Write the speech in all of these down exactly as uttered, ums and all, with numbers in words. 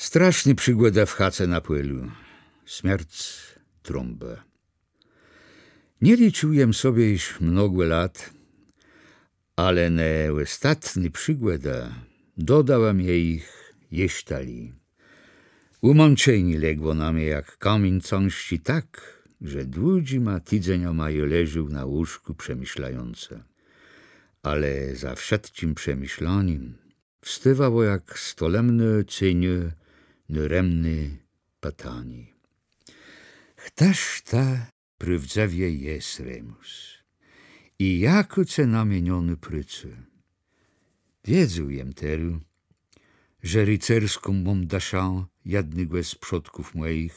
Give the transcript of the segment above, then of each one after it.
Strasznô przigòda w chace na pòlu. Smierc Trąbë. Nie liczëł jem sobie jesz mnogò lat, ale na òstatnô przigòda dodała mie jich jesz tëli. Ùmãczenié legło na mie jak kamiéń cãżczi, tak że dłudżima tidzeniama jô leżôł na łóżkù przemëszlającë. Ale za wszëtczim przemëszlanim wstôwało jak stolemné cenié nôremné pitanié: Chtëż të prôwdzëwie jes, Remùs? I jakô ce namienionô prôca? Wiedzôł jem terô, że ricerską móm dëszã jednégò z przodków mòjich,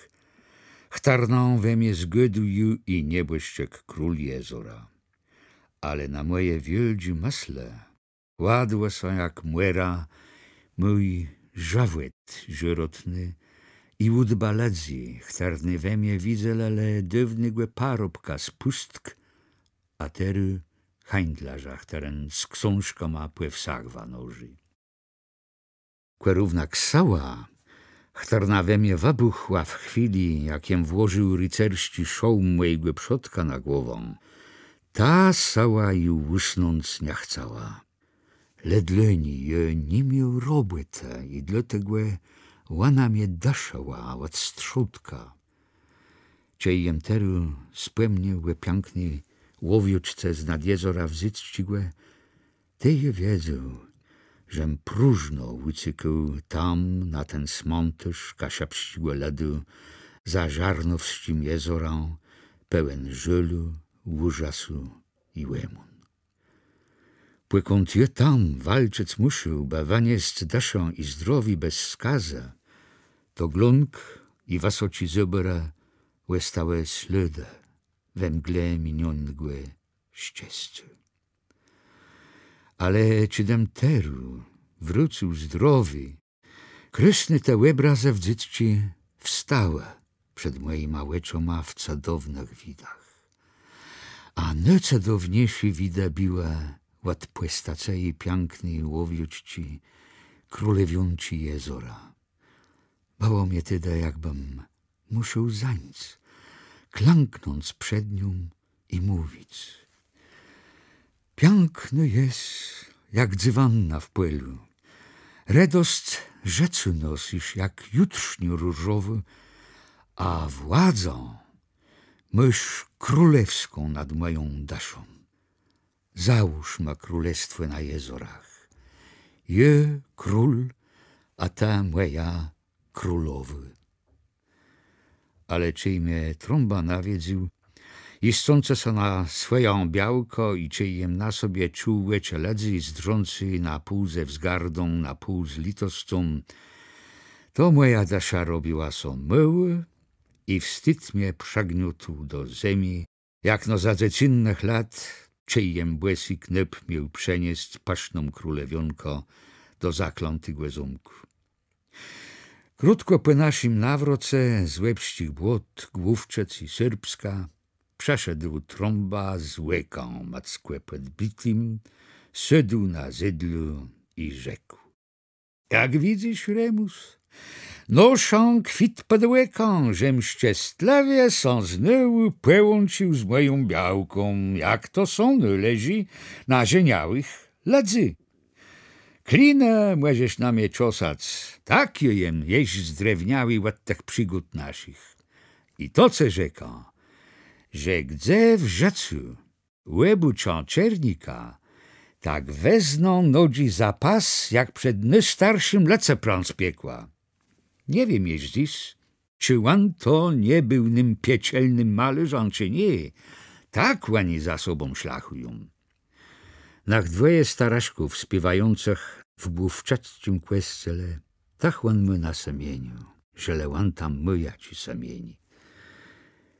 chtërną we mie zgôdôł ju i niebòszczëk król jezora. Ale na mòje wiôldżé mëslë kładło sã jak mòra mój żëwòt żôrotny i ùdba lëdzy, chtërny we mie widzelë le dôwnégò parobka z Pùstk, a terô hańdlôrza, chtëren z ksążkama pò wsach wanożi. Kò równak sëła, chtërna we mie wëbùchła w chwili, jak jem włożił ricersczi szôłm mòjégò przodka na głowã, ta sëła ju ùsnąc nie chcała. Le dlô ni jô ni miôł robòtë i dlôtegò òna mie dëszëła òd strzódka. Czej jem terô spòmnił ò piãkny łowiczce znad jezora Wdzydzczégò, tej jô wiedzôł, żem próżno ùcékôł tam na ten smãtôrz kaszëbsczégò lëdu za Żarnowsczim jezorã, pełen żôlu, ùrzasu i òmón. Pòkąd jô tam walczëc mùszôł, bë wëniesc dëszã i zdrowié bez skazë, to Glónk i Wësoczé Zôbòrë òstałë slôdë we mgle minionégò szczescô. Ale czej jem terô wrócył zdrowi, krôsné te òbrazë Wdzydzczé wstałë przed mòjima òczoma w cëdownëch widach. A nôcëdowniészé widë bëłë òd pòstacëji piãkny łowiczczi, królewiónczi jezora. Bëło mie tedë, jakbëm mùszôł zańc, klãknąc przed nią i mówic: Piãknô jes, jak dzywanna w pòlu. Redosc żëcô nosysz, jak jutrzniô różowô, a władzã môsz królewską nad mòją dëszą. Załóżma królestwò na jezorach. Jô król, a të mòja królowô. Ale czej mie Trąba nawiedzył, jiscącë sã na swòjã białkã, i czej jem na sobie czuł òczë lëdzy zdrzącé na pół ze wzgardą, na pół z lëtoscą, to mòja dësza robiła sã môłô i wstid mie przëgniótł do zemi, jak no za dzecynnëch lat, czej jem bòsi knôp miôł przeniesc pëszną królewiónkã do zaklãtégò zómkù. Krótkò pò naszim nawroce z Łebsczich Błot, Główczëc i Serbska przëszedł Trąba z òkã mòckò pòdbitim, sôdł na zydlu i rzekł: Jak widzysz, Remùs, noszã kwit pòd òkã, żem szczestlëwie sã znowù pòłącził z mòją białką, jak to sã nôleżi na żeniałëch lëdzy. Klinë mòżesz na mie czosac, tak jô jem jesz zdrewniałi òd tëch przigód naszich. I to cë rzekã, że gdze w żëcu òbôczã czôrnika, tak weznã nodżi za pas, jak przed nôstarszim Lëcëprã z piekła. Nie wiém jesz dzys, czë òn to nie béł nym pieczelnym malôrzã, czë nié. Tak òni za sobą szlachùją. Nëch dwòje starëszków spiéwającëch w główczëcczim kòscele, tëch òn mô na sëmieniu, żelë òn tam mô jaczé sëmienié.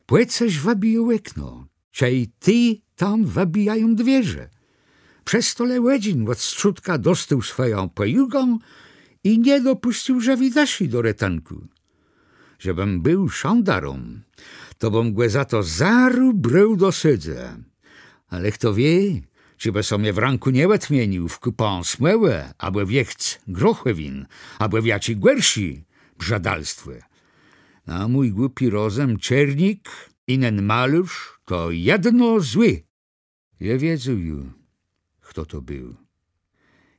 Pò cëż wëbijôł òkno, czej ti tam wëbijają dwiérze? Przez to le òdżin òd strzódka dostôł swòjã pòjugã i nie dopùscył żëwi dëszi do retënkù. Żebëm béł szandarã, to bëm gò za to zarô brôł do sôdzë. Ale chto wié, czë bë so mie w rãkù nie òdmienił w kùpã smòłë, abò w jechc grochòwin, abò w jaczi gòrszi, brzëdalstwò. Na mój głupi rozëm Czernik i nen malôrz to jedno złé. Jô wiedzôł ju, chto to béł.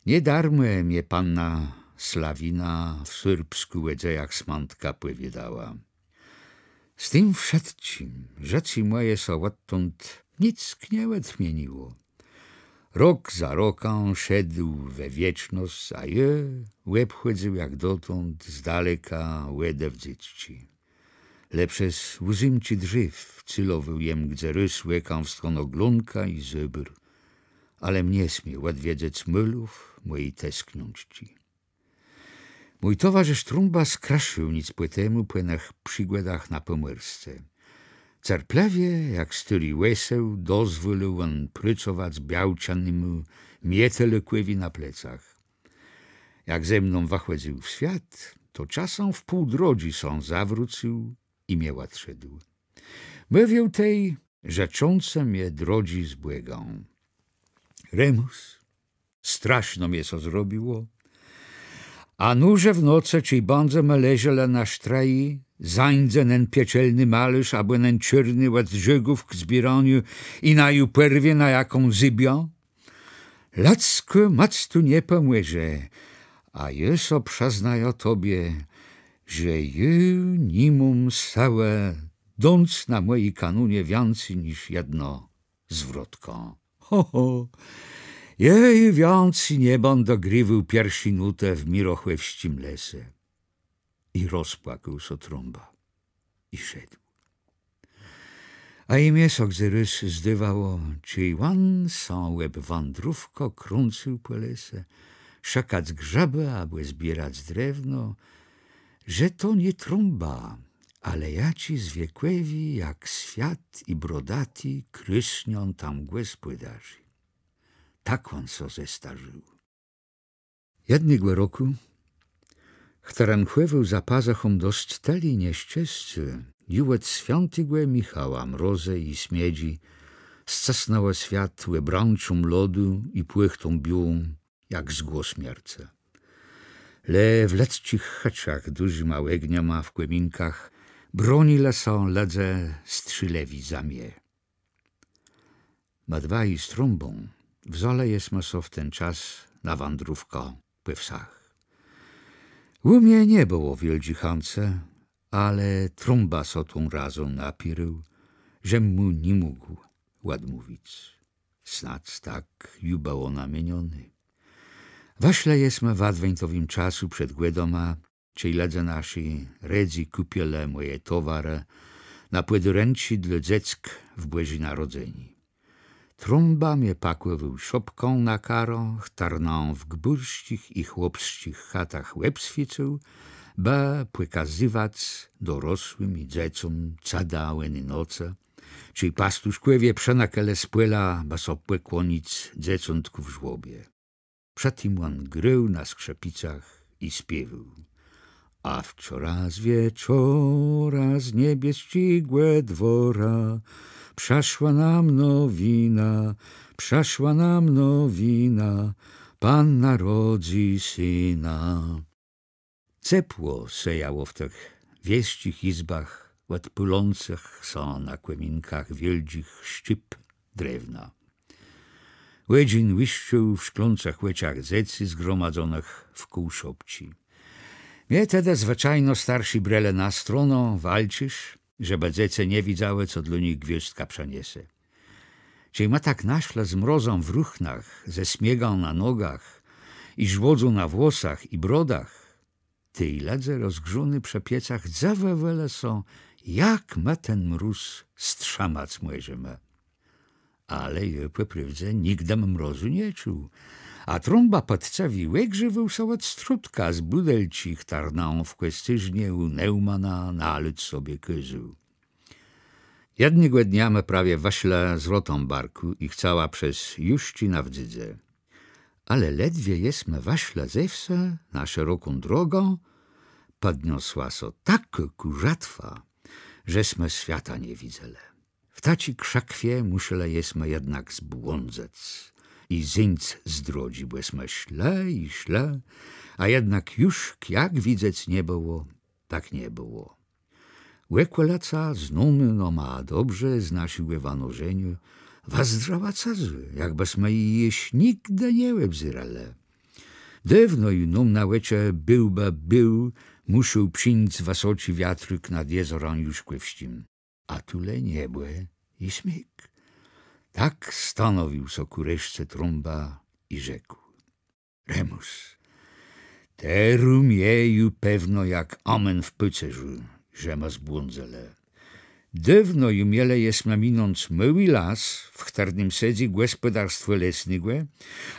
Nie darmò mie panna Sławina w Sôrbskù ò dzejach Smãtka pòwiôdała. Z tim wszëtczim żëcé mòje sã òdtąd nick nie òdmieniło. Rok za rokã szedł we wiecznosc, a jô òbchòdzył jak dotąd z daleka wòdë wdzéczczi. Le przez łzëmczi drzéw célowôł jem gdze rôz òkã w stronã Glónka i Zôbór, ale mie smiôł òdwiedzëc môlów mòji teskniączczi. Mój towarzësz Trąba skrësził nick pò temù pò nëch przigòdach na Pòmòrsce. Cerplëwie, jak stôri òseł, dozwòlił òn prôcowac białczënémù mietlëkòwi na plecach. Jak ze mną wëchòdzył w swiat, to czasã w pół drodżi sã zawrócył i mie òdszedł. Mówił tej, że czącë mie drodżi z Bògã. Remùs, straszno mie sã zrobiło. A nuże w nocë, czej bãdzemë leżelë na sztreji, zańdze nen pieczelny malôrz abò nen czôrny òd dżôgów k zbiéraniu i naju pòrwie na jaką zybiã. Lëdzkô mòc tu nie pòmòże, a jô sã przëznajã tobie, że jô ni móm sëłë dąc na mòji kanónie wiãcy niż jedną zwrotkã. Ho, ho. Jô wiãcy nie bãdã griwôł pierszi nótë w mirochòwsczim lese. I rozpłakôł sã Trąba. I szedł. A i mie sã gdzes rôz zdôwało, czej òn sã òb wãdrówkã krącył pò lese, szëkac grzëbë abò zbierac drewno, że to nié Trąba, ale jaczis wiekòwi jak swiat i brodati krôsniã tam gòspòdôrzi. Tak òn sã zestarził. Jednégò rokù, chtëren chòwôł za pazëchą dosc tëli nieszczescô, ju òd swiãtégò Michała mrozë i sniedżi scësnãłë swiat òbrãczą lodu i płachtą biôłą, jak zgło smiercë. Le w lëdzczich chëczach dużima ògniama w kòminkach bronilë sã lëdze strzélëwi zëmie. Më dwaj z Trąbą wzãlë jesmë sã w ten czas na wãdrówkã pò wsach. Ù mie nie bëło wiôldżi chãcë, ale Trąba sã tą razą napiérôł, żem mù ni mógł òdmówic. Snadz tak ju bëło namienioné. Wëszlë jesmë w adwentowim czasu przed Gòdama, czej lëdze naszi redzy kùpielë mòje towarë na pòdarënczi dlô dzeck w Bòżé Narodzenié. Trąba mie pakòwôł szopkã na karã, chtërną w gbùrsczich i chłopsczich chatach òbswiécył, bë pòkazëwac dorosłim i dzecóm cëda òny nocë, czej pastuszkòwie przënëkelë z pòla, bë sã pòkłonic Dzecątkù w żłobie. Przë tim òn grôł na skrzëpicach i spiéwôł: A wczora z wieczora z niebiesczégò dwora przëszła nam nowina, przëszła nam nowina, Pan narodzy syna. Cepło sejało w tëch wiesczich jizbach òd pôlącëch sã na kòminkach wiôldżich szczëp drewna. Òdżin łiszcził w szklącëch òczach dzecy zgromadzonëch wkół szopczi. Mie tedë zwëczajno starszi brelë na stronã, w alczérz, żebë dzecë nie widzałë, co dlô nich gwiôzdka przëniese. Czej ma tak naszlë z mrozã w ruchnach, ze sniegã na nogach i żłodzą na włosach i brodach, tej lëdze rozgrzóny przë piecach dzëwòwelë sã, jak ma ten mróz strzëmac mòżemë. Ale jô pò prôwdze nigdëm mrozu nie czuł, a Trąba pòczcëwie ògrzéwôł sã òd strudka z bùdelczi, chtërną w Kòscérznie ù Neùmana nalôc sobie kôzôł. Jednégò dnia ma prawie wëszła z Rottenbarkù i chcała przez Juszczënã w Dzydze. Ale ledwie jesma wëszła ze wsë na szeroką drogã, pòdniosła sã takô kùrzatwa, że sma swiata nie widzelë. W taczi krzëkwie mùszelë jesma jednak zbłądzëc i zéńc z drodżi, bò jesma szlë i szlë, a jednak Juszk jak widzec nie bëło, tak nie bëło. Òkòlëca, znónô nama dobrze z naszégò wanożeniô, wëzdrzała cëzô, jakbësma ji jesz nigdë nie òbzérelë. Dôwno ju nóm na òczë béłbë béł mùszôł przińc wësoczi wiatrôk nad jezorã Juszkòwsczim. A tu le niebò i sniég. Tak stanowił sã kù reszce Trąba i rzekł: Remùs, terô mie ju pewno jak amen w pôcerzu, że ma zbłądzëlë. Dôwno ju mielë jesma minąc môłi las, w chtërnym sedzy gòspòdarstwò lesnégò,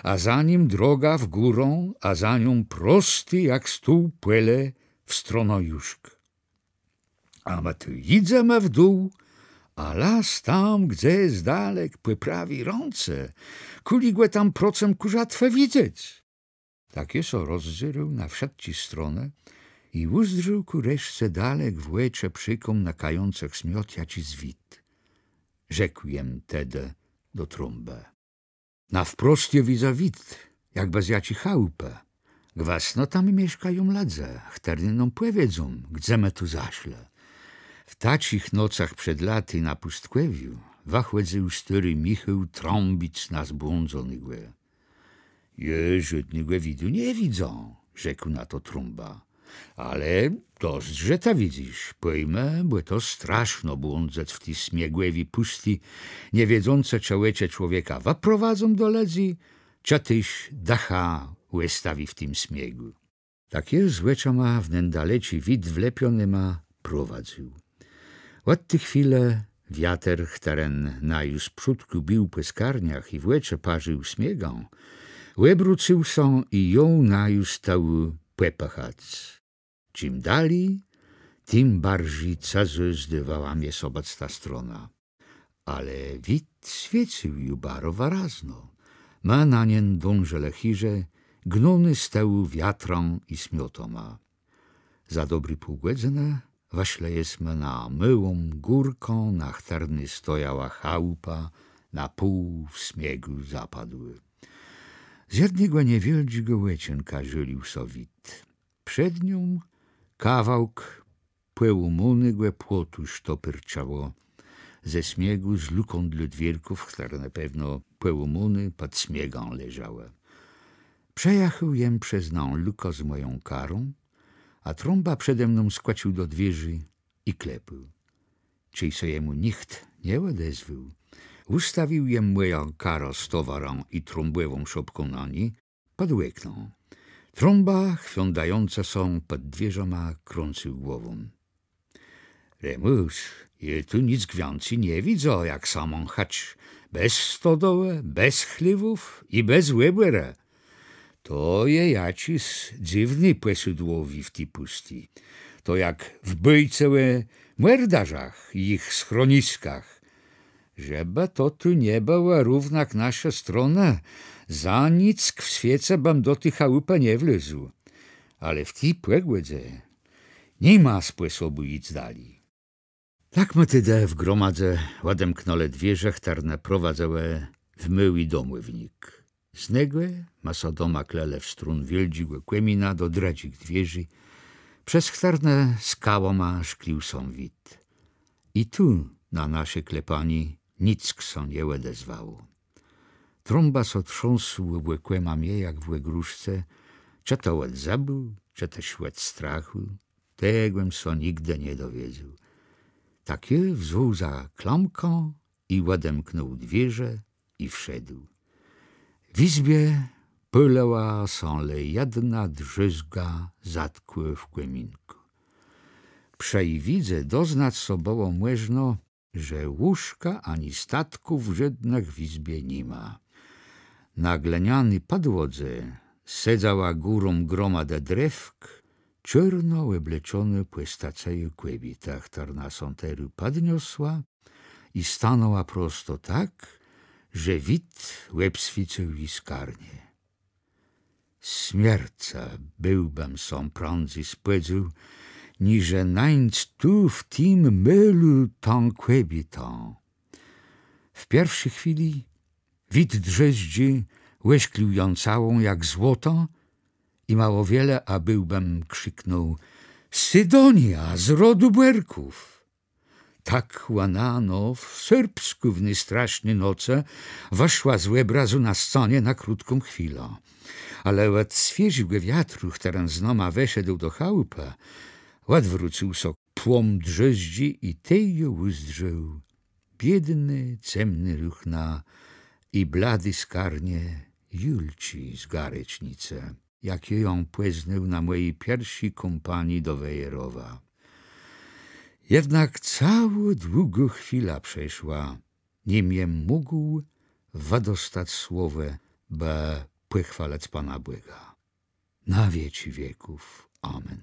a za nim droga w górã, a za nią prosté jak stół pòle w stronã Juszk. A ma tu jidzemë w dół, a las tam, gdze zdalek pò prawi rãce, kùli gò tam procëm kùrzatwë widzec. Tak jô sã rozzérôł na wszëtczé stronë i ùzdrzôł kù reszce dalek w òczë przékòm nëkającëch smiot jaczis wid. Rzekł jem tedë do Trąbë: Na wprost jô widzã wid, jakbë z jaczi chałupë. Gwësno tam mieszkają lëdze, chtërny nóm pòwiedzą, gdze më tu zaszlë. W taczich nocach przed latë na pùstkòwiu wëchòdzył stôri Michôł trąbic na zbłądzonégò. Jô żódnégò widu nie widzã, rzekł na to Trąba. Ale dosc, że të widzysz, pòjmë, bò to straszno błądzëc w ti smiegòwi pùstczi, nie wiedzącë, czë òczë człowieka wëprowadzą do lëdzy, czë téż dëcha òstawi w tim smiegù. Tak jô z òczama w nen daleczi wid wlepionyma prowadzył. Òd ti chwilë wiater, chtëren naju z przódkù bił pò skarniach i w òczë parził smiegã, òbrócył sã i jął naju z tëłu pòpëchac. Czim dali, tim barżi cëzô zdôwała mie sã bëc ta strona. Ale wid swiécył ju baro wërazno. Më na nen dążëlë chiże, gnóny z tëłu wiatrã i smiotama. Za dobri pół gòdzënë wëszlë jesmë na môłą górkã, na chtërny stojała chałupa, na pół w smiegù zapadłô. Z jednégò niewiôldżégò òczenka żôlił sã wid. Przed nią kawałk pòłómónégò płotu sztopérczało ze smiegù z lukã dlô dwiérków, chtërne pewno pòłómóné pòd smiegã leżałë. Przejachôł jem przez nã lukã z mòją karą, a Trąba przede mną skòcził do dwiérzi i klepôł. Czej sã jemù nicht nie òdezwôł, ùstawił jem mòjã karã z towarã i Trąbòwą szopką na ni, pòd òknã. Trąba, chwiądającë sã pòd dwiérzama, krãcył głową. Remùs, jô tu nick wiãcy nie widzã, jak samą chëcz, bez stodołë, bez chléwów i bez òbòrë. To je jaczis dzywny pòsôdłowi w ti pùstczi. To jak w bôjce ò mòrdarzach i jich schroniskach. Żebë to tu nie bëła równak naszô strona, za nick w swiece bëm do ti chałupë nie wlôzł. Ale w ti pògòdze ni ma spòsobù jic dali. Tak ma tedë w gromadze òdemknãlë dwiérze, chtërne prowadzëłë w môłi domòwnik. Z negò ma sã domaklelë w strón wiôldżégò kòmina do drëdżich dwiérzi, przez chtërne skałama szklił sã wid. I tu na nasze klepanié nick sã nie òdezwało. Trąba sã trząsł òkòma mie jak w ògrôżce, czë to òd zëbù, czë téż òd strachù, tegò jem sã nigdë nie dowiedzôł. Tak jô wzął za klamkã i òdemknął dwiérze i wszedł. W jizbie pôlëła sã le jedna drzézga zatkłô w kòminkù. Przë ji widze doznac sã bëło mòżno, że łóżka ani statków żódnëch w jizbie ni ma. Na glëniany pòdłodze sedzała górą gromadë drewk czôrno òbleczonô pòstacëjô kòbiétë, chtërna sã terô pòdniosła i stanãła prosto tak, że wid òbswiécył ji skarnie. Smiercë bëłbëm sã prãdzy spòdzôł, niże nańc tu w tim môlu tã kòbiétã. W pierszi chwilë wid drzézdżi òszklił jã całą jak złotã i mało wiele, a bëłbëm krziknął: Sydonija z rodu Bòrków. Tak òna, no, w Sërbskù w ny straszny nocë wëszła z òbrazu na scanie na krótką chwilã. Ale òd swiéżégò wiatru, chtëren z nama weszedł do chałupë, òdwrócył sã płom drzézdżi i tej jô ùzdrzôł biédné, cemné ruchna i bladé skarnie Julczi z Garecznicë, jak jô jã pòznôł na mòji pierszi kómpanii do Wejerowa. Jednak całô długô chwila przeszła, nim jem mógł wëdostac słowò, bë pòchwalëc Pana Bòga. Na wieczi wieków. Amen.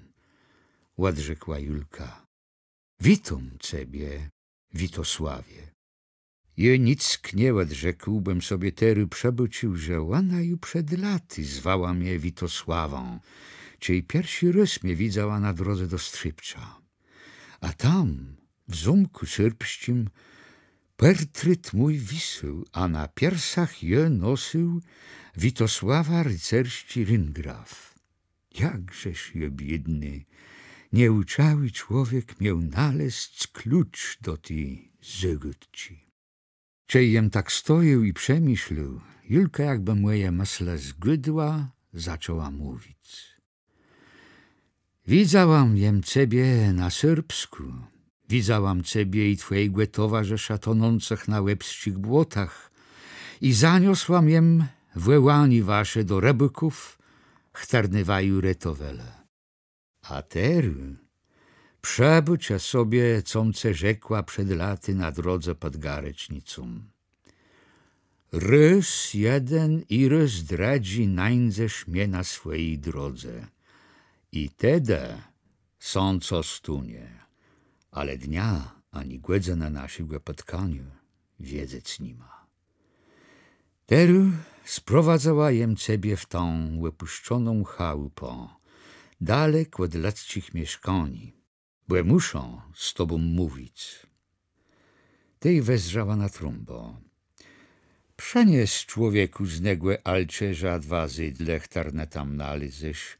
Òdrzekła Julka. Witóm cebie, Witosławie. Jô nick nie òdrzekł, bò jem sobie terô przëbôcził, że òna ju przed latë zwała mie Witosławã, czej pierszi rôz mie widzała na drodze do Strzépcza. A tam, w zómkù sërbsczim, pòrtrét mój wisôł, a na piersach jô nosył Witosława ricersczi ringraf. Jakżeż jô biédny, nieùczałi człowiek miôł nalezc klucz do ti zagôdczi. Czej jem tak stojôł i przemëszlôł, Julka, jakbë mòje mëslë zgôdła, zaczãła mówic. Widzałam jem cebie na Sërbskù, widzałam cebie i twòjégò towarzësza tonącëch na łebsczich błotach i zaniosłam jem wòłanié wasze do rëbôków, chtërny waju retowelë. A terô przëbôczë sobie, com cë rzekła przed latë na drodze pòd Garecznicą. Rôz jeden i rôz drëdżi nańdzesz mie na swòji drodze. I tedë sã co stónie, ale dnia ani gòdzënë naszégò pòtkaniô wiedzec ni ma. Terô sprowadzała jem cebie w tã òpùszczoną chałupã, dalek òd lëdzczich mieszkaniów, bò mùszã z tobą mówic. Tej wezdrzała na Trąbã. Przënies, człowiekù, z negò alczérza dwa zydle, chtërne tam nalézesz.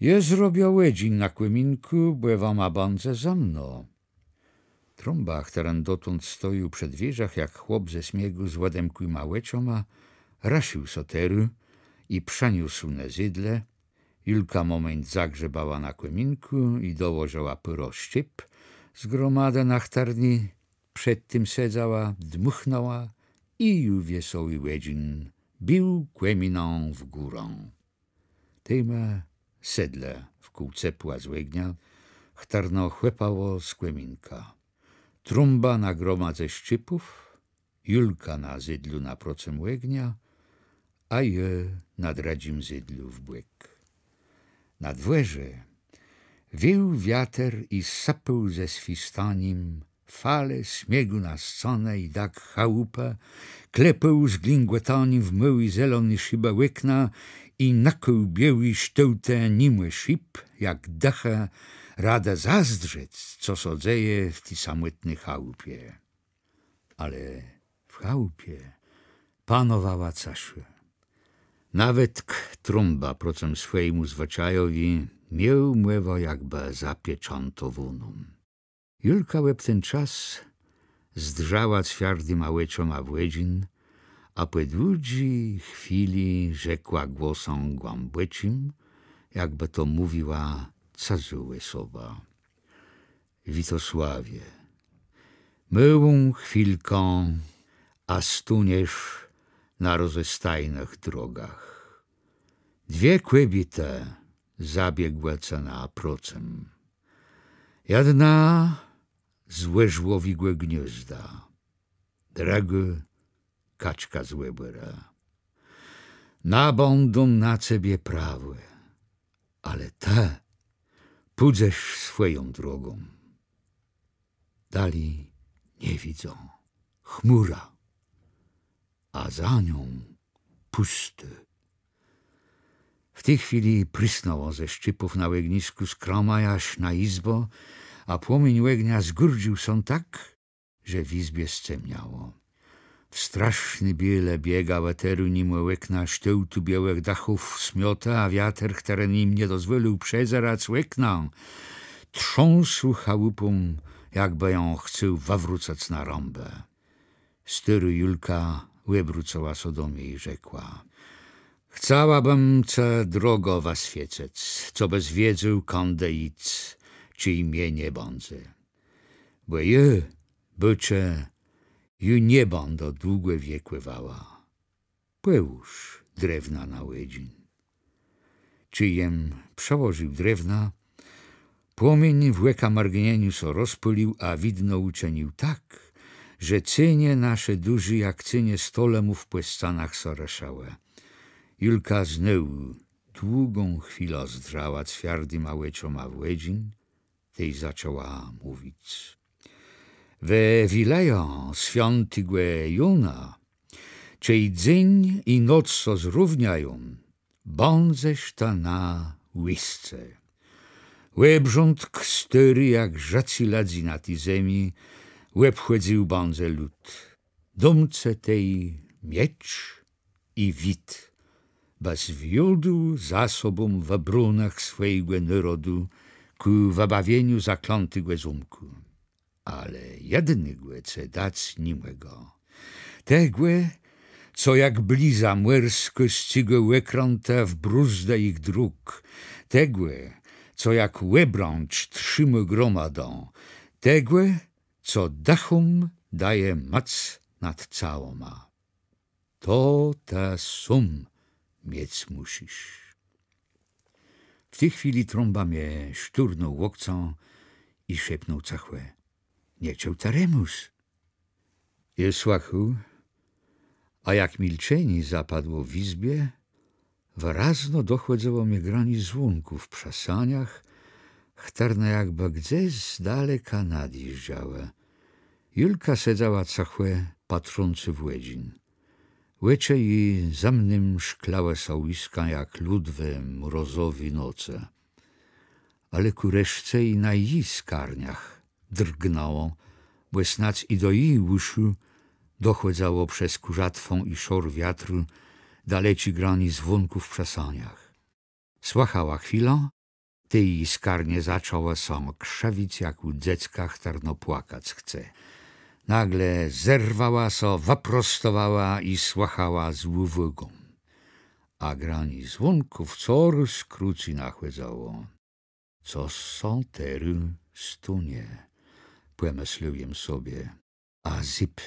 Jô zrobiã òdżin na kòminkù, bò wama bãdze zëmno. Trąba, chtëren dotąd stojôł przë dwiérzach jak chłop ze sniegù z òdemkłima òczoma, rësził sã terô i przëniósł ne zydle. Julka mòmeńt zagrzebała na kòminkù i dołożëła pôrã szczip z gromadë, na chtërny przedtim sedzała, dmùchnãła i ju wiesołi òdżin bił kòminã w górã. Tej ma sedlë wkół cepła z ògnia, chtërno chłëpało z kòminka. Trąba na gromadze szczipów, Julka na zydlu naprocëm ògnia, a jô na drëdżim zydlu w bòk. Na dwòrze wiôł wiater i sëpôł ze swistanim fale sniegù na scanë i dak chałupë, klepôł z glingòtanim w môłé zeloné szëbë òkna i nëkôł biôłé sztôłtë nimò szëb, jak dëchë, radë zazdrzec, co sã dzeje w ti samòtny chałupie. Ale w chałupie panowała cëszô. Nawetk Trąba procëm swòjémù zwëczajowi miôł mòwã jakbë zapieczãtowóną. Julka òb ten czas zdrzała cwiardima òczoma w òdżin, a pò dłudżi chwilë rzekła głosã głãbòczim, jakbë to mówiła cëzô òsoba. Witosławie, môłą chwilkã, a stóniesz na rozestajnëch drogach. Dwie kòbiétë zabiegłë cë naprocëm. Jedna z òrzłowégò gniôzda, drëgô kaczka z òbòrë. Nabãdą na cebie prawò, ale të pùdzesz swòją drogą. Dali nie widzã. Chmùra, a za nią pùsté. W ti chwilë prësnãło ze szczipów na ògniskù skrama jaż na jizbã, a płomiéń ògnia zgùrdzył sã tak, że w jizbie scemniało. W straszny biele biegałë terô nimò òkna sztôłtë biôłëch dachów smiotë, a wiater, chtëren jim nie dozwòlił przezerac òknã, trząsł chałupą, jakbë jã chcôł wëwrócëc na rãbë. Stôrô Julka òbrócëła sã do mie i rzekła: „Chcała bëm cë drogã wëswiecëc, cobës wiedzôł, kądë jic, czej mie nie bãdze. Bò jô, bëcze, ju nie bãdã długò wiekòwała. Pòłóż drewna na òdżin”. Czej jem przëłożił drewna, płomiéń w òka mrëgnieniu sã rozpôlił, a widno ùczënił tak, że cenie nasze dużé jak cenie stolemów pò scanach sã rëszałë. Julka znowù długą chwilã zdrzała cwiardima òczoma w òdżin, tej zaczãła mówic: „We wilëjã swiãtégò Jóna, czej dzéń i noc sã zrówniają, bãdzesz të na Łësce. Òbrządk stôri jak żëcé lëdzy na ti zemi òbchòdzył bãdze lud. Dóm cë tej miecz i wid, bës wiódł za sobą wëbrónëch swòjégò nôrodu kù wëbawieniu zaklãtégò zómkù. Ale jednégò cë dac ni mògã. Tegò, co jak bliza mòrskô scygô òkrãtë w brózdë jich dróg. Tegò, co jak òbrãcz trzimô gromadã. Tegò, co dëchóm dôwô mòc nad całama. To të sóm miec mùszisz”. W ti chwilë Trąba mie szturnął łokcã i szepnął cëchò: „Nie czëł të, Remùs?” Jô słëchôł, a jak milczenié zapadło w jizbie, wërazno dochòdzëło mie granié zwónków przë saniach, chtërne jakbë gdzes z daleka nadjéżdżałë. Julka sedzała cëchò, patrzącë w òdżin. Òczë ji zëmnym szklëłë sã łiskã jak lód we mrozowi nocë. Ale kù reszce i na ji skarniach drgnãło, bò snôdz i do ji ùszu dochòdzało przez kùrzatwã i szor wiatru daleczé granié zwónków przë saniach. Słëchała chwilã, tej ji skarnie zaczãłë sã krzëwic jak ù dzecka, chtërno płakac chce. Nôgle zerwała sã, wëprostowała i słëchała z ùwôgą. A granié zwónków corôz krócy nachòdzało. „Cos sã terô stónie”, pòmëslôł jem sobie, a zyb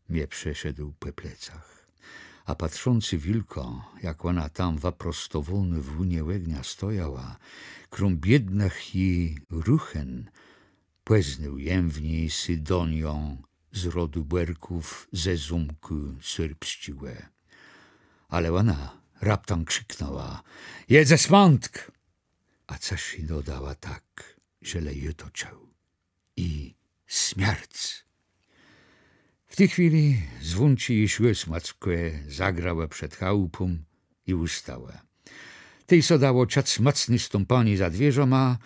mie przeszedł pò plecach. A patrzącë w Julkã, jak òna tam wëprostowónô w łunie ògnia stojała, króm biédnëch ji ruchen, pòznôł jem w ni Sydoniã z rodu Bòrków ze zómkù sôrbsczégò. Ale òna raptã krziknãła: „Jedze Smãtk!” A cëszi dodała tak, że le jô to czuł: „I smierc!” W ti chwilë zwónczi jesz rôz mòckò zagrałë przed chałupą i ùstałë. Tej sã dało czëc mòcné stąpanié za dwiérzama,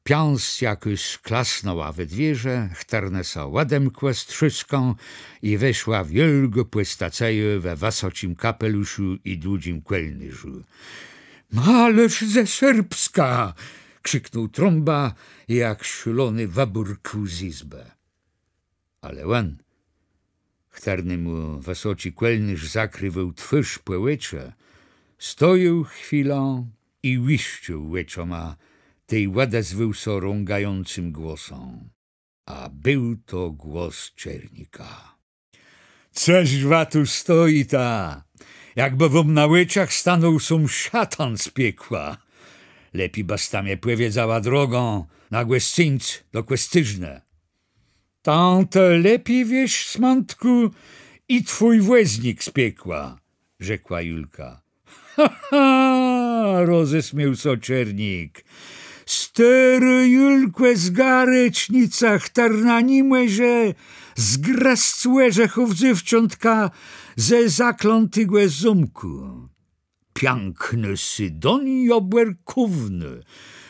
piãsc jakôs klasnãła we dwiérze, chtërne sã òdemkłë z trzôskã i weszła wiôlgô pòstacëjô we wësoczim kapeluszu i dłudżim kòlnérzu. „Malôrz ze Sôrbska!” krziknął Trąba i jak szôlony wëbùrkł z jizbë. Ale òn, chtërnémù wësoczi kòlnérz zakriwôł twôrz pò òczë, stojôł chwilã i łiszcził òczama, tej òdezwôł sã rãgającym głosã. A béł to głos Czernika. „Cëż wa tu stojita, jakbë wóm na òczach stanął sóm szatan z piekła? Lepi bësta mie pòwiedzała drogã na gòscyńc do Kòscérznë”. „Tã të lepi wiész, Smãtkù, i twój wòznik z piekła”, rzekła Julka. „Ha, ha!” rozesmiôł sã Czernik. „Stôrô Julkò z Garecznicë, chtërna ni mòże zgrëzc òrzechów dzéwczątka ze zaklãtégò zómkù. Piãknô Sydoniô Bòrkównô,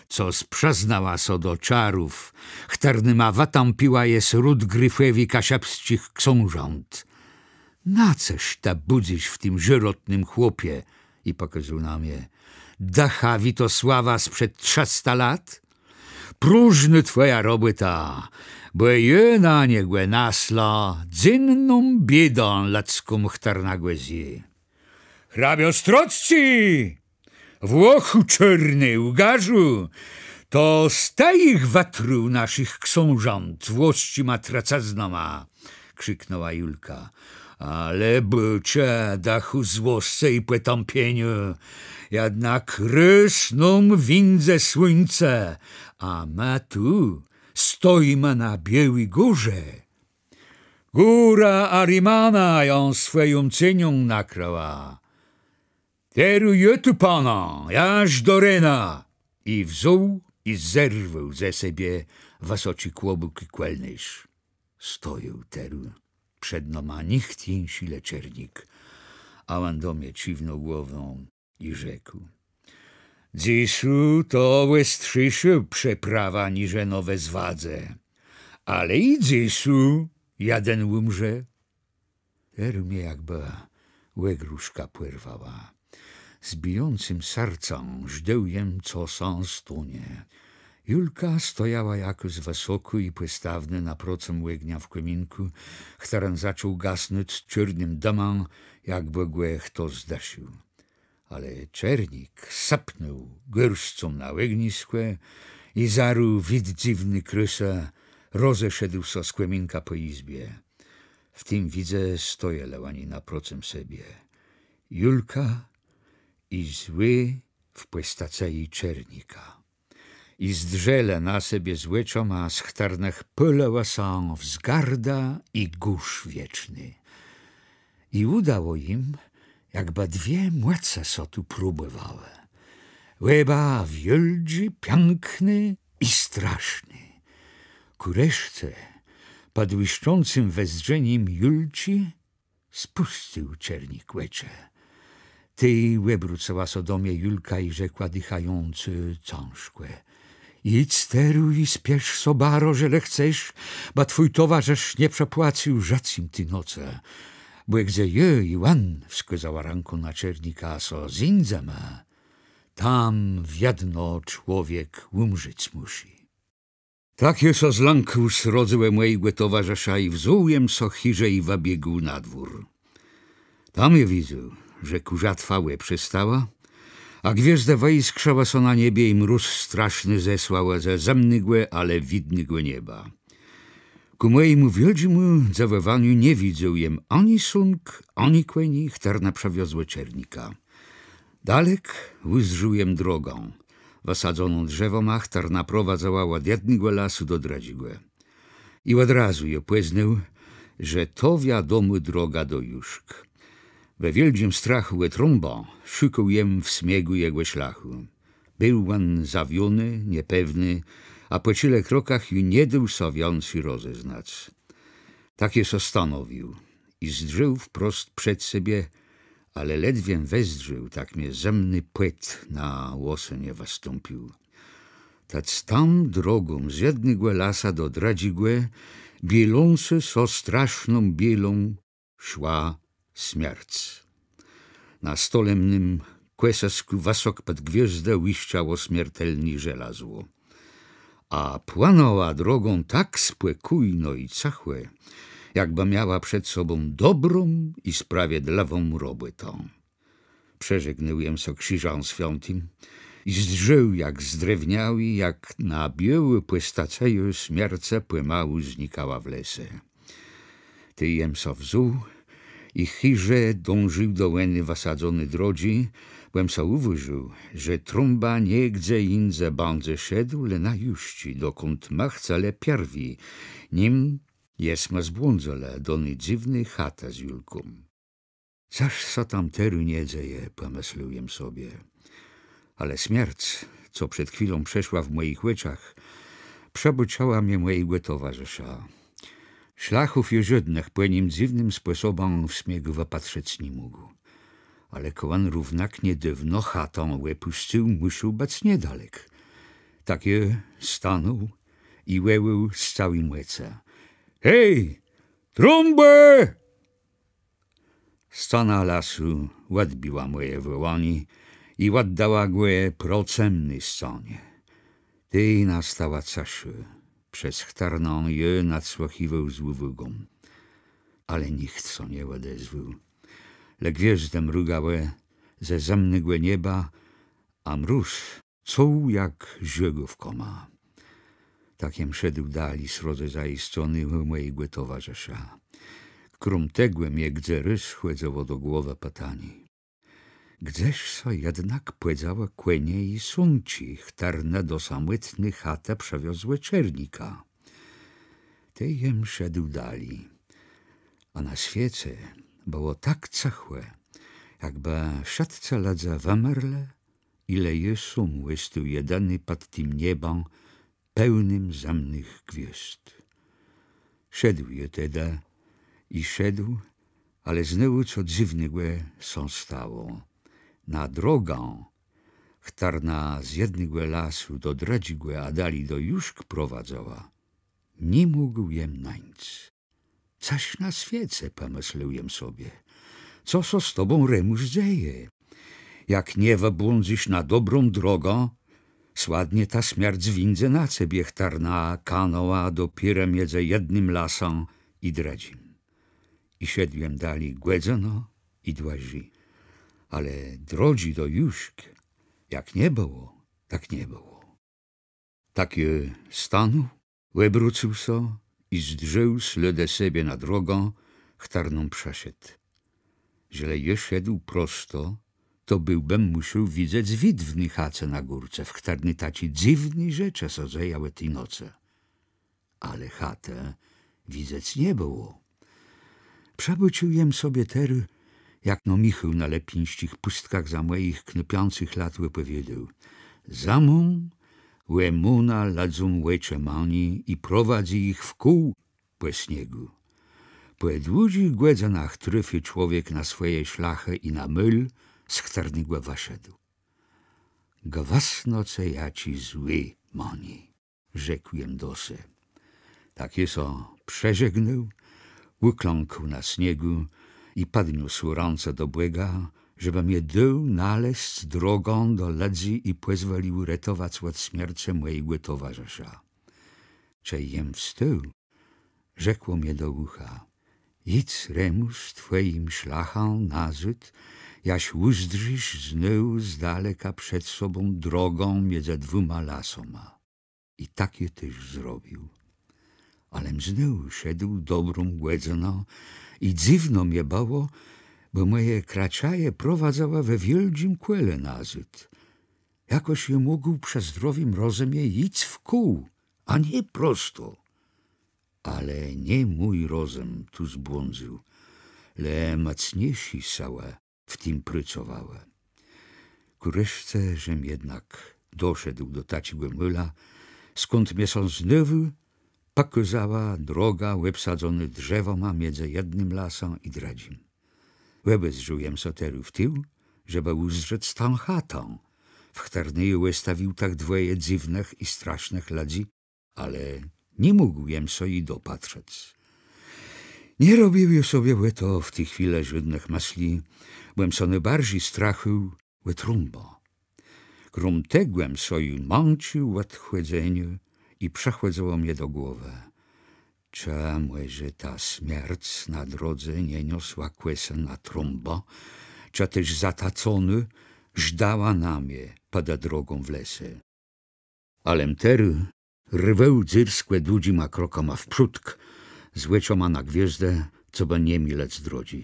co sprzëznała sã do czarów, chtërnyma wëtãpiła jes ród Grifòwi kaszëbsczich ksążąt. Na cëż të bùdzysz w tim sërotnym chłopie”, i pòkôzôł na mie, „dëcha Witosława sprzed trzësta lat? próżnô twòja robòta, bò jô na niegò nasla dzywną biédã lëdzką, chtërna gò zjé. Hrabio Strocczi! Włochù czôrny, łgarzu! To të jich wëtruł naszich ksążąt włosczima trëcëznama! Krziknãła Julka. Ale bôczë, dëchù złoscë i pòtãpieniô, jednak rôz nóm wińdze słuńce, a më tu stojimë na biôłi górze. Góra Arimana jã swòją cenią nakrëła. Terô jô tu panã, jaż do rena. I wzął i zerwôł ze sebie wësoczi kłobùk i kòlnérz. Stojôł terô przed nama nicht jinszi le Czernik, a òn do mie cziwnął głową i rzekł: Dzysô to òstrzészô przeprawa niżë nowé zwadze, ale i dzysô jeden ùmrze. Terô mie jakbë ògrôżka pòrwała. Z bijącym sercã żdôł jem, co sã stónie. Julka stojała jakòs wësokò i pòstawnô naprocëm ògnia w kòminkù, chtëren zaczął gasnąc czôrnym dëmã, jakbë gò chto zdësził. Ale Czernik sëpnął gôrscą na ògniskò i zarô wid dzywny krôsë rozeszedł sã z kòminka pò jizbie. W tim widze stojelë òni naprocëm sebie. Julka i zły w pòstacëji Czernika. I zdrzelë na sebie z òczama, z chtërnëch pôlëła sã wzgarda i górz wieczny. I ùdało jim, jakbë dwie mòcë sã tu próbòwałë. Òba wiôldżé, piãkné i straszné. Kù reszce, pòd łiszczącym wezdrzenim Julczi, spùscył Czernik òczë. Tej òbrócëła sã do mie Julka i rzekła, dëchającë cãżkò: Jidz terô i spiesz sã baro, żelë chcesz, bò twój towarzësz nie przepłacył żëcym ti nocë. Bò gdze jô i òn, wskôzała rãką na Czernika, sã zéńdzema, tam wiedno człowiek ùmrzec mùszi. Tak jô sã zlãkł srodze ò mòjégò towarzësza i wzął jem sã chiże i wëbiégł na dwór. Tam jô widzôł, że kùrzatwa òprzestała, a gwiôzdë wëjiskrzałë sã na niebie i mróz straszny zesłałë ze zëmnégò, ale widnégò nieba. Kù mòjémù wiôldżémù dzëwòwaniu nie widzôł jem ani sónk, ani kòni, chtërne przëwiozłë Czernika. Dalek ùzdrzôł jem drogã, wësadzoną drzewama, chtërna prowadzëła òd jednégò lasu do drëdżégò. I òd razu jô pòznôł, że to wiadomô droga do Juszk. We wiôldżim strachù ò Trąbã szukôł jem w smiegù jegò szlachù. Béł òn zawióny, niepewny, a pò czile krokach ju nie dôł sã wiãcy rozeznac. Tak jô sã stanowił i zdrzôł wprost przed sebie, ale ledwiem wezdrzôł, tak mie zëmny pòt na łosënie wëstąpił. Tec tam drogą z jednégò lasa do drëdżégò, bielącë sã straszną bielą, szła smierc. Na stolemnym kòsëskù wësok pòd gwiôzdë łiszczało smiertelné żelazło. A płënãła drogą tak spòkójno i cëchò, jakbë miała przed sobą dobrą i sprawiedlëwą robòtã. Przeżegnôł jem sã krziżã swiãtim i zdrzôł jak zdrewniałi, jak na biôłô pòstacëjô smiercë pòmału znikała w lese. Tej jem sã wzął i chiże dążił do òny wësadzony drodżi, bò jem sã ùwôżił, że Trąba nigdze jindze bãdze szedł, le na Juszczi, dokąd ma chcelë pierwi, nim jesma zbłądzëlë do ny dzywny chatë z Julką. Cëż sã tam terô nie dzeje, pòmëslôł jem sobie. Ale smierc, co przed chwilą przeszła w mòjich òczach, przëbôczała mie mòjégò towarzësza. Szlachów jô żódnëch pò nim dzywnym spòsobã w smiegù wëpatrzëc ni mógł. Ale kò òn równak niedôwno chatã òpùscył, mùszôł bëc niedalek. Tak jô stanął i wòłôł z całi mòcë: Hej, Trąbò! Scana lasu òdbiła mòje wòłanié i òddała gò procëmny scanie. Tej nastała cëszô, przez chtërną jô nadsłëchiwôł z ùwôgą. Ale nicht sã nie òdezwôł. Le gwiôzdë mrugałë ze zëmnégò nieba, a mróz cął jak żôgówkama. Tak jem szedł dali srodze zajiscony ù mòjégò towarzësza. Króm tegò mie gdzes rôz chòdzëło do głowë pitanié: Gdzeż sã jednak pòdzałë kònie i sónczi, chtërne do samòtny chatë przëwiozłë Czernika? Tej jem szedł dali. A na swiece bëło tak cëchò, jakbë wszëtcë lëdze wëmerlë, i le jô sóm òstôł jedini pòd tim niebã, pełnym zëmnëch gwiôzd. Szedł jô tedë i szedł, ale znowù co dzywnégò sã stało. Na drogã, chtërna z jednégò lasu do drëdżégò, a dali do Juszk prowadzëła, ni mógł jem nańc. Cëż na swiece, pòmëslôł jem sobie. Co sã z tobą, Remùs, dzeje? Jak nie wëbłądzysz na dobrą drogã, słëchô, ta smierc wińdze na cebie, chtërna kanãła dopiérze midzë jednym lasã i drëdżim. I szedł jem dali gòdzënã i dłëżi. Ale drodżi do Juszk jak nie bëło, tak nie bëło. Tak jô stanął, òbrócył sã i zdrzôł slôdë sebie na drogã, chtërną przeszedł. Żelë jô szedł prosto, to béłbëm mùszôł widzec wid w ny chace na górce, w chtërny taczé dzywné rzeczë sã dzejałë ti nocë. Ale chatë widzec nie bëło. Przëbôcził jem sobie terô, jak no Michôł na Lëpińsczich Pùstkach za mòjich knôpiãcëch lat òpòwiôdôł: Zëmą òmóna lëdzóm òczë mãni i prowadzy jich wkół pò sniegù. Pò dłudżich gòdzënach trafi człowiek na swòje szlachë i na môl, z chtërnégò wëszedł. Gwësno ce jaczi złi mãni, rzekł jem do se. Tak jem sã przeżegnôł, ùklãkł na sniegù i pòdniósł rãce do Bòga, żebë mie dôł nalezc drogã do lëdzy i pòzwòlił retowac òd smiercë mòjégò towarzësza. Czej jem wstôł, rzekło mie do ùcha: Jidz, Remùs, twòjim szlachã nazôd, jaż ùzdrzisz znowù z daleka przed sobą drogã midzë dwùma lasoma. I tak jem téż zrobił. Alem znowù szedł dobrą gòdzënã i dzywno mie bëło, bò mòje kraczaje prowadzëłë we wiôldżim kòle nazôd. Jakòż jem mógł przë zdrowim rozëmie jic wkół, a nié prosto? Ale nié mój rozëm tu zbłądzył, le mòcniészé sëłë w tim procowałë. Kù reszce żem jednak doszedł do taczégò môla, skąd mie sã znowù pòkôzała droga òbsadzonô drzewama midzë jednym lasã i drëdżim. Òbezdrzôł jem sã terô w tił, żebë ùzdrzec tã chatã, w chtërny jô òstawił tak dwòje dzywnëch i strasznëch lëdzy, ale ni mógł jem sã ji dopatrzëc. Nie robił jem sobie ò to w ti chwilë żódnëch mëslë, bò jem sã nôbarżi strachôł ò Trąbã. Króm tegò jem sã ju mãcził òd chòdzeniô i przëchòdzëło mie do głowë: Czë mòże ta smierc na drodze nie niosła kòsë na Trąbã, czë téż zataconô żdała na mie pòde drogą w lese? Alem terô rwôł dzyrskò dłudżima krokama wprzódk, z òczoma na gwiôzdë, cobë nie milëc drodżi.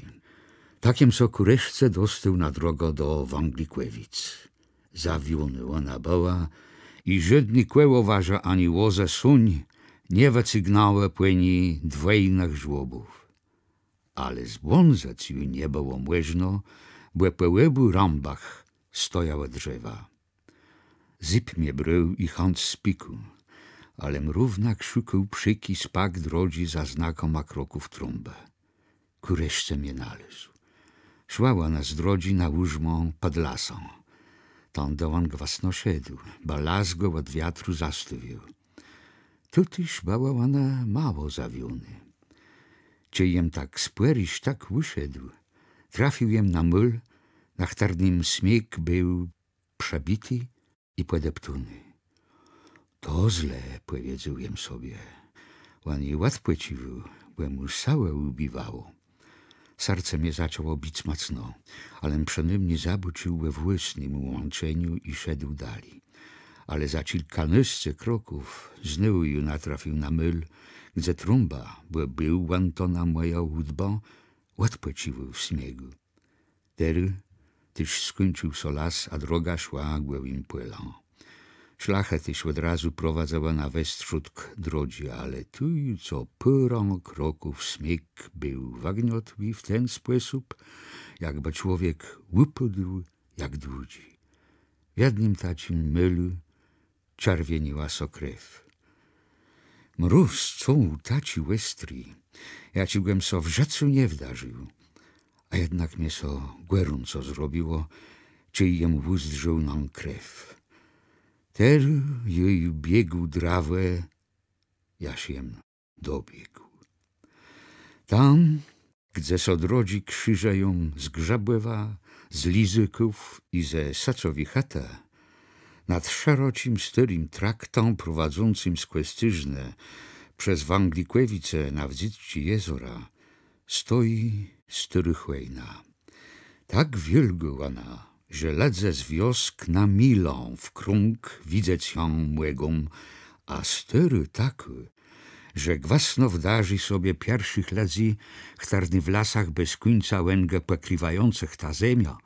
Tak jem sã kù reszce dostôł na drogã do Wãglëkòwic. Zawiónô òna bëła i żódné kòłowarze ani wòzë sóń nie wëcygnãłë pò ni dwòjnëch żłobów. Ale zbłądzëc ju nie bëło mòżno, bò pò òbù rąbach stojałë drzewa. Zyb mie brôł i chãc spikù, alem równak szukôł przék i spak drodżi za znakama kroków Trąbë. Kù reszce mie nalôzł. Szła òna z drodżi na ùrzmã pòd lasã. Tãdë òn gwësno szedł, bò las gò òd wiatru zastôwiôł. Tu téż bëła òna mało zawiónô. Czej jem tak spòri sztëk ùszedł, trafił jem na môl, na chtërnym sniég béł przëbiti i pòdeptóny. „To zle”, pòwiedzôł jem sobie. „Òn ju òdpòcziwôł, bò mù sëłë ùbiwało”. Serce mie zaczãło bic mòcno, alem przënômni zabôcził we własnym ùmãczenim i szedł dali. Ale za czilkanôsce kroków znôwù ju natrafił na môl, gdze Trąba, bò béł òn to na mòjã ùdbã, òdpòcziwôł w sniegù. Terô téż skùńcził sã las, a droga szła gòłim pòlã. Szlachë téż òd razu prowadzëłë na westrzódk drodżi, ale tu ju co pôrã kroków sniég béł wëgniotłi w ten spòsób, jakbë człowiek ùpôdł jak dłudżi. W jednym taczim môlu czerwieniła sã krew. Mróz cął taczi òstri, jaczégò jem sã w żëcu nie wdarził, a jednak mie sã gòrąco zrobiło, czej jem ùzdrzôł nã krew. Terô jô ju biégł drawò, jaż jem dobiégł. Tam, gdze sã drodżi krziżëją z Grzëbòwa, z Lizôków i ze Sëcowi Hëtë, nad szeroczim, stôrim traktã prowadzącym z Kòscérznë przez Wãglikòwice na Wdzydzczé jezora, stoji stôrô chòjna. Tak wiôlgô òna, że lëdze z wiosk na milã w krąg widzec jã mògą, a stôrô takô, że gwësno wdarzi sobie pierszich lëdzy, chtërny w lasach bez kùńca òngi pòkriwającëch tã zemiã,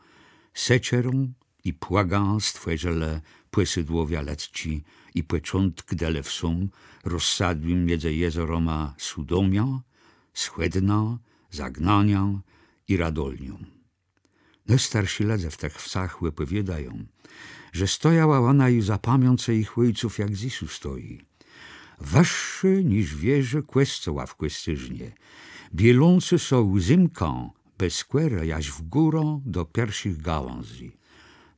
sekerą i płëgã stwòrzëlë pòsadłowiô lëdzczé i pòczątk delë wsóm rozsadłim midzë jezorama Sudómiã, Schòdnã, Zagnaniã i Radolnią. Nôstarszi lëdze w tëch wsach òpòwiôdają, że stojała òna ju za pamiãcë jich òjców, jak dzysô stoji. Wëższô niż wieża kòscoła w Kòscérznie, bielącô sã òzémkã bez skórë jaż w górã do pierszich gałãzy.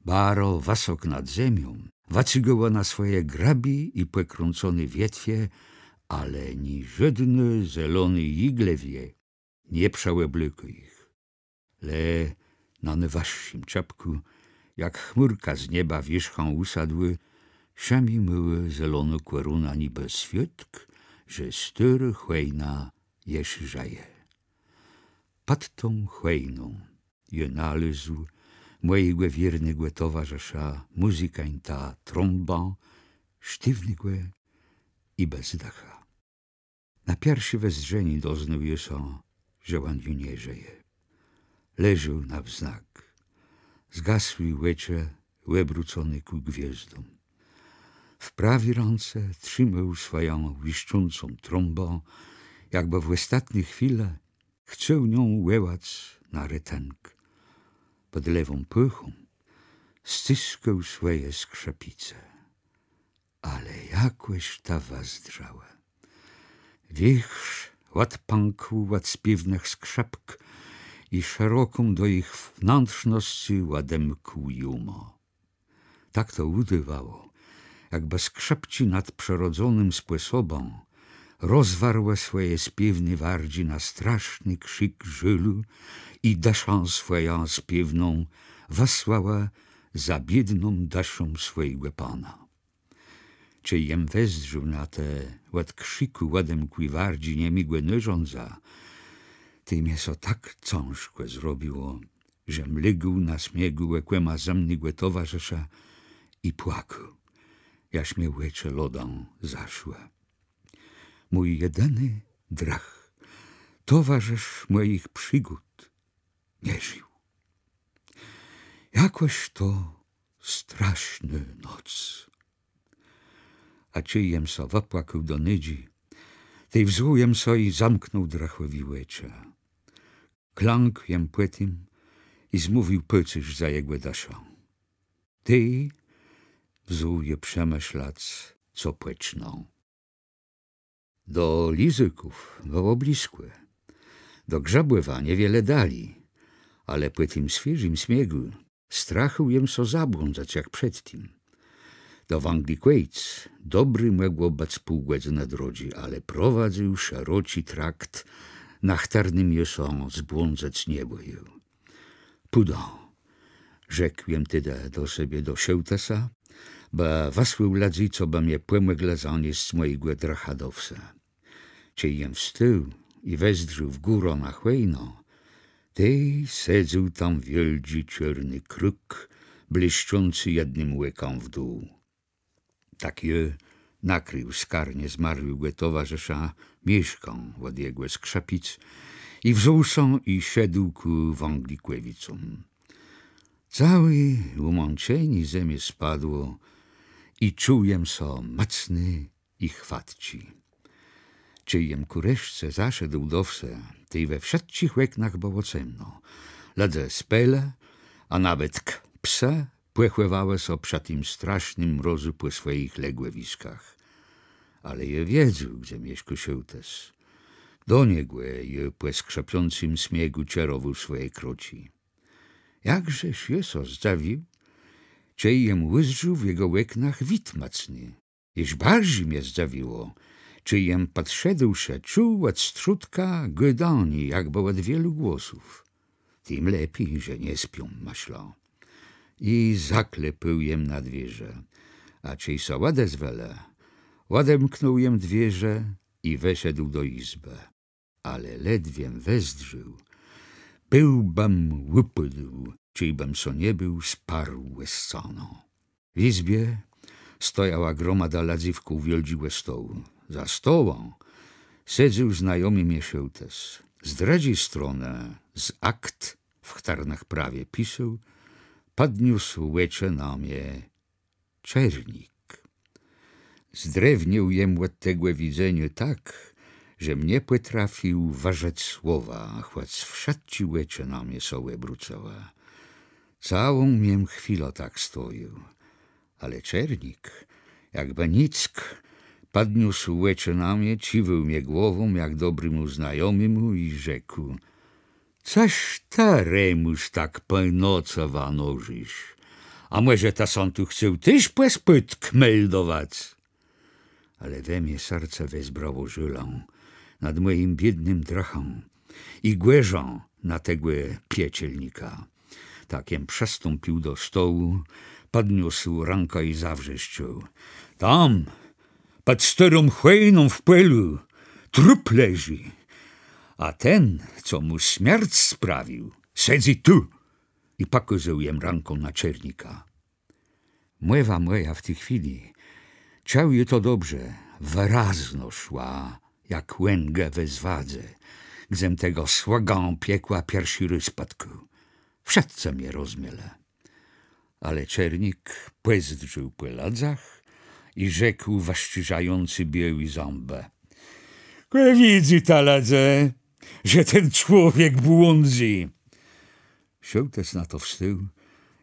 Baro wësok nad zemią wëcygała òna swòje grëbé i pòkrãconé wietwie, ale ni żódny zelony jiglewie nie przeòblôkô jich. Le na nôwëższim czëpkù, jak chmùrka z nieba wiérzchã ùsadłô, szëmi môłô zelonô kòruna, nibë swiôdk, że stôrô chòjna jesz żëje. Pòd tą chòjną jô nalôzł mòjégò wiérnégò towarzësza, mùzykańta Trąbã, sztiwnégò i bez dëcha. Na pierszé wezdrzenié doznôł jô sã, że òn ju nie żëje. Leżôł na wznak. Zgasłé òczë òbróconé kù gwiôzdóm. W prawi rãce trzimôł swòjã łiszczącą trąbã, jakbë w òstatny chwilë chcôł nią wòłac na retënk. Pòd lewą pôchą scëskôł swòje skrzëpice. Ale jakòż ta wëzdrzała. Wiérzch òdpãkł òd spiéwnëch skrzëpk i szeroką do jich wnãtrznoscë òdemkł jamã. Tak to ùdôwało, jakbë skrzëpczi nadprzërodzonym spòsobã rozwarłë swòje spiéwné wardżi na straszny krzik żôlu i dëszã swòjã spiéwną wësłałë za biédną dëszą swòjégò pana. Czej jem wezdrzôł na te òd krzikù òdemkłé wardżi niemégò nôrzãdza, tej mie sã tak cãżkò zrobiło, żem légł na sniegù òkòma zëmnégò towarzësza i płakôł, jaż mie òczë lodã zaszłë. Mój jedini drëch, towarzësz mòjich przigód, nie żił. Jakòż to strasznô noc. A czej jem sã wëpłakôł do nëdzë, tej wzął jem sã i zamknął drëchòwi òczë. Klãkł jem pò tim i zmówił pôcérz za jegò dëszã. Tej wzął jem przemëszlac, co pòcznã. Do Lizôków bëło blëskò. Do Grzëbòwa niewiele dali, ale pò tim swiéżim sniegù strachôł jem sã zabłądzëc jak przedtim. Do Wãglikòjc dobré mògło bëc pół gòdzënë drodżi, ale prowadzył szeroczi trakt, na chtërnym jô sã zbłądzëc nie bòjôł. Pùdã, rzekł jem tedë do sebie, do szôłtësa, bë wësłôł lëdzy, co bë mie pòmòglë zaniesc mòjégò drëcha do wsë. Czej jem wstôł i wezdrzôł w górã na chòjnã, tej sedzôł tam wiôldżi czôrny kruk, błëszczący jednym òkã w dół. Tak jô nakrił skarnie zmarłégò towarzësza mieszkã òd jegò skrzëpic i wzął sã i szedł kù Wãglikòwicóm. Całé ùmãczenié ze mie spadło i czuł jem sã mòcny i chwatczi. Czej jem kù reszce zaszedł do wsë, tej we wszëtczich òknach bëło cemno. Lëdze spelë, a nawetk psë pòchòwałë sã przë tim strasznym mrozu pò swòjich legòwiskach. Ale jô wiedzôł, gdze mieszkô szôłtës. Do niegò jô pò skrzëpiącym sniegù czerowôł swòje kroczi. Jakżeż jô sã zdzëwił, czej jem ùzdrzôł w jegò òknach wid mòcny. Jesz barżi mie zdzëwiło, czej jem pòdszedłszë czuł òd strzódka gôdanié, jakbë òd wielu głosów. Tim lepi, że nie spią, mëszlã. I zaklepôł jem na dwiérze, a czej sã òdezwelë, òdemknął jem dwiérze i weszedł do jizbë. Ale ledwiem wezdrzôł, béłbëm ùpôdł, czejbëm sã nie béł sparł ò scanã. W jizbie stojała gromada lëdzy wkół wiôldżégò stołu. Za stołã sedzôł znajomi mie szôłtës. Z drëdżi stronë, z akt, w chtërnëch prawie pisôł, pòdniósł òczë na mie Czernik. Zdrewniôł jem òd tegò widzeniô tak, żem nie pòtrafił wërzec słowa, chòc wszëtczé òczë na mie sã òbrócëłë. Całą jem chwilã tak stojôł. Ale Czernik, jakbë nick, pòdniósł òczë na mie, cziwôł mie głową jak dobrémù znajomémù i rzekł: Cëż të, Remùs, tak pò nocë wanożisz? A mòże të sã tu chcôł téż pò spôdk meldowac? Ale we mie serce wezbrało żôlã nad mòjim biédnym drëchã i gòrzã na tegò piekelnika. Tak jem przëstąpił do stołu, pòdniósł rãkã i zawrzeszczôł: Tam, pòd stôrą chòjną w pòlu, trup leżi. A ten, co mù smierc sprawił, sedzy tu. I pòkôzôł jem rãką na Czernika. Mòwa mòja w ti chwilë, czuł jem to dobrze, wërazno szła, jak łãga we Zwadze, gdzem tegò słëgã piekła pierszi rôz pòtkôł. Wszëtcë mie rozmielë. Ale Czernik pòzdrzôł pò lëdzach i rzekł, wëszczérzającë biôłé zãbë: Kò widzyta, lëdze, że ten człowiek błądzy. Szôłtës na to wstôł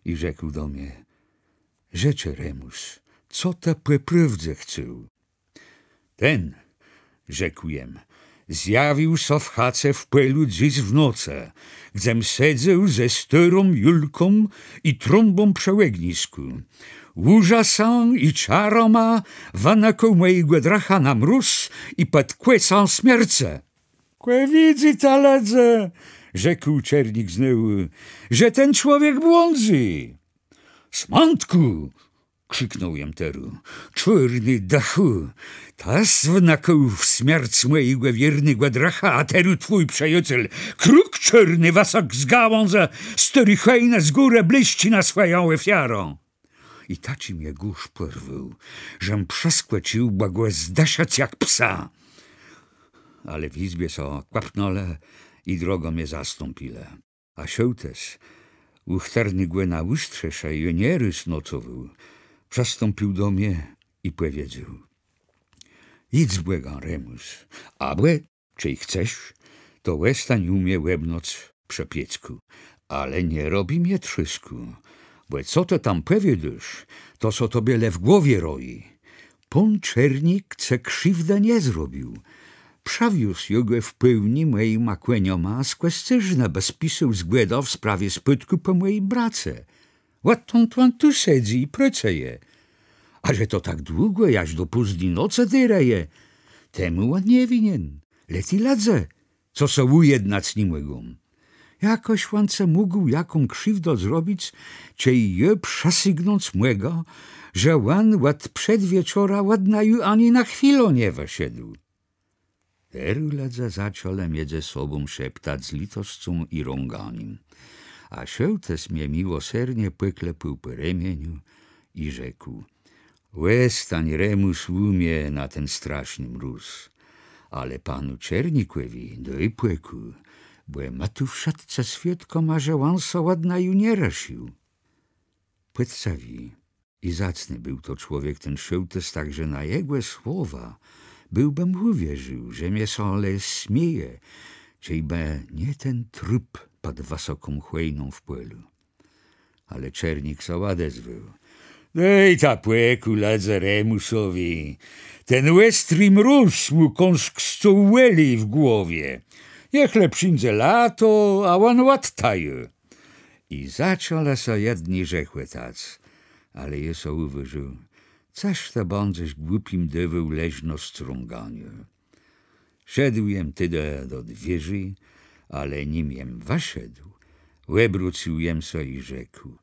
i rzekł do mie: Rzeczë, Remùs, co të pò prôwdze chcôł? Ten, rzekł jem, zjawił sã w chace w pòlu dzys w nocë, gdzem sedzôł ze stôrą Julką i Trąbą przë ògniskù. Ùrzasã i czarama wënëkôł mòjégò drëcha na mróz i pòd kòsã smiercë. Kò widzyta, lëdze, rzekł Czernik znowù, że ten człowiek błądzy. Smãtkù! Krziknął jem terô. Czôrny dëchù, të zwënëkôł w smierc mòjégò wiérnégò drëcha, a terô twój przëjôcel, kruk czôrny, wësok z gałãzë stôri chòjnë z górë blisczi na swòjã òfiarã. I taczi mie górz pòrwôł, żem przëskòcził, bë gò zdëszëc jak psa. Ale w jizbie sã kòpnãlë i drogã mie zastąpilë. A szôłtës, ù chtërnégò na ùstrzechù jô nierôz nocowôł, przëstąpił do mie i pòwiedzôł: Jidz z Bògã, Remùs, abò, czej chcesz, to òstań ù mie òb noc przë pieckù, ale nie robi mie trzôskù, bò co të tam pòwiôdôsz, to sã tobie le w głowie roji. Pón Czernik cë krziwdë nie zrobił. Przëwiózł jô gò w pôłnié mòjima kòniama z Kòscérznë, bë spisôł zgòdã w sprawie spôdkù pò mòjim brace. Òdtąd òn tu sedzy i prôcëje. A że to tak długò, jaż do pòzdny nocë dérëje, temù òn nie winien, le ti lëdze, co sã ùjednac ni mògą. Jakòż òn cë mógł jaką krziwdã zrobic, czej jô przësygnąc mògã, że òn òd przedwieczora òd naju ani na chwilã nie wëszedł. Terô lëdze zaczãlë midzë sobą szeptac z lëtoscą i rąganim. A szôłtës mie miłosernie pòklepôł pò remieniu i rzekł: Òstań, Remùs, ù mie na ten straszny mróz. Ale panu Czernikòwi dôj pòkù, bò ma tu wszëtcë swiôdkama, że òn sã òd naju nie rësził. Pòczcëwi i zacny béł to człowiek, ten szôłtës, tak że na jegò słowa béłbëm ùwierził, że mie sã le smieje, czejbë nie ten trup pòd wësoką chòjną w pòlu. Ale Czernik sã òdezwôł: Dôjta pòkù, lëdze, Remùsowi. Ten òstri mróz mù kąsk scął òlej w głowie. Niech le przińdze lato, a òn òdtajô. I zaczãlë sã jedny rzechòtac, ale jô so ùwôżił: Cëż të bãdzesz głupim dôwôł leżnosc rąganiu. Szedł jem tedë do dwiérzi, ale nim jem wëszedł, òbrócył jem sã i rzekł: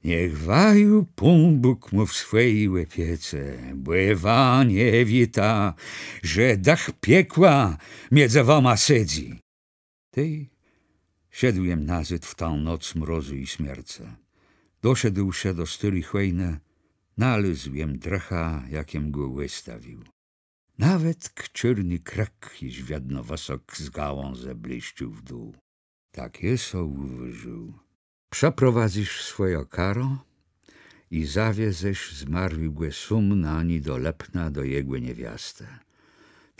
Niech waju Pón Bóg mô w swòji òpiece, bò wa nie wiéta, że dëch piekła midzë wama sedzy. Tej szedł jem nazôd w tã noc mrozu i smiercë. Doszedłszë do stôri chòjnë, nalôzł jem drëcha, jak jem gò òstawił. Nawetk czôrny krëk jesz wiedno wësok z gałãzë blészczôł w dół. Tak jô so ùwôżił: Przëprowadzysz swòjã karã i zawiezesz zmarłégò sóm na ni do Lëpna do jegò niewiastë.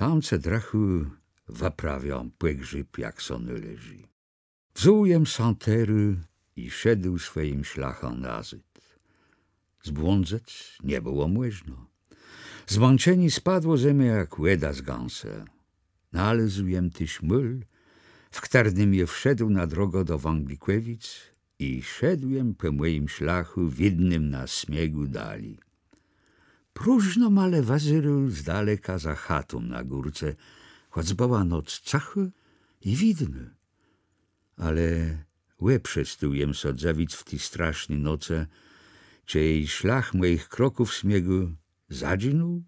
Tam cë drëchù wëprawiã pògrzéb, jak sã nôleżi. Wzął jem sã terô i szedł swòjim szlachã nazôd. Zbłądzëc nie bëło mòżno. Zmãczenié spadło ze mie jak wòda z gãsë. Nalôzł jem téż môl, w chtërnym jô wszedł na drogã do Wãglëkòwic, i szedł jem pò mòjim szlachù widnym na sniegù dali. Próżno jem le wëzérôł z daleka za chatą na górce, chòc bëła noc cëchô i widnô. Ale òprzestôł jem sã dzëwic w ti straszny nocë, czej szlach mòjich kroków w sniegù zadżinął,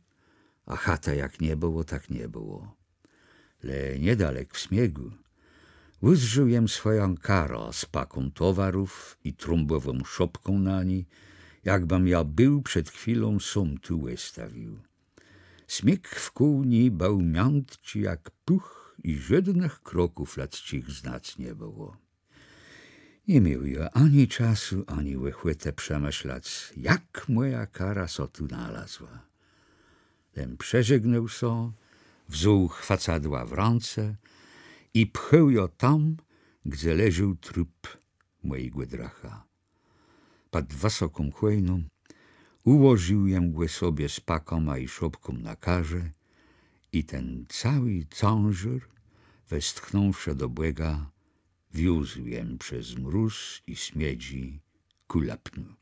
a chata jak nie bëło, tak nie bëło. Le niedalek w sniegù ùzdrzôł jem swòjã karã z paką towarów i trąbòwą szopką na ni, jakbëm jã béł przed chwilą sóm tu òstawił. Sniég wkół ni béł miãtczi jak pùch i żódnëch kroków lëdzczich znac nie bëło. Nie miôł jô ani czasu, ani òchòtë przemëszlac, jak mòja kara sã tu nalazła. Jem przeżegnôł sã, wzął chwacadła w rãce i pchôł jã tam, gdze leżôł trup mòjégò drëcha. Pòd wësoką chòjną ùłożił jem gò sobie z pakama i szopką na karze i ten całi cãżôr, westchnąwszë do Bòga, wiózł jem przez mróz i sniedżi kù Lëpnu.